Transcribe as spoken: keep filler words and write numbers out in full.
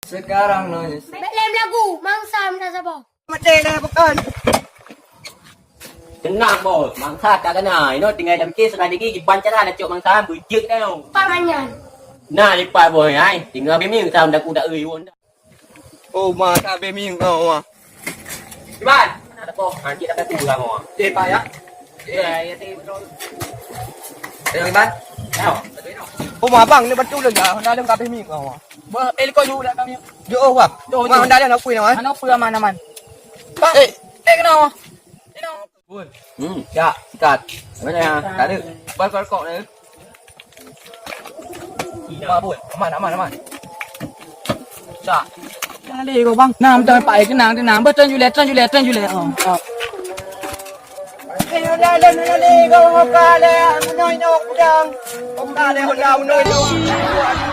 Sekarang nangis. Bèk lé meulagu, mangsa meunan saboh. Maté dah bukan. Tenang, Bos. Mangsa ka keunan. Inoe tinggai lam case, sudah digi, kiban cara dah cok mangsa, beujeuet dah nyoe. Paman nyan. Nah, lipat, Bos, ai. Tinggai biming, sam dah ku dak euy, won dah. Oh, ma, tak biming, oh, ma. Kiban. Mana dah, Bos? Ha, cik dah kata pulang, oh. Eh, Pak, ya? Ya, ya, cik, betul. Eh, Kiban. Ya. Oh, ma, bang, ni betul dah. Dah ada kabeh ming, oh, ma. Bah, eh, kau juga dah kami. Yo, oh, bang. Jom, ma, jom. Dah ada nak kui nama, eh? Mana kui aman, aman? Bang. Eh. Eh, kenapa? Kenapa? Bun. Hmm, ya, sikat. Mana ya? Tak ada. Bal kau kok ni. Mak Bun, aman, aman, aman. Cak. Jangan lé kau, bang. Nah, betul, Pak. Eh, tenang, tenang. Betul, Juliet, betul, Juliet, betul, Juliet. Oh, oh. Eh, udah, udah, udah, udah, kau, kau, kau, udah, udah, udah, udah, udah, udah, udah.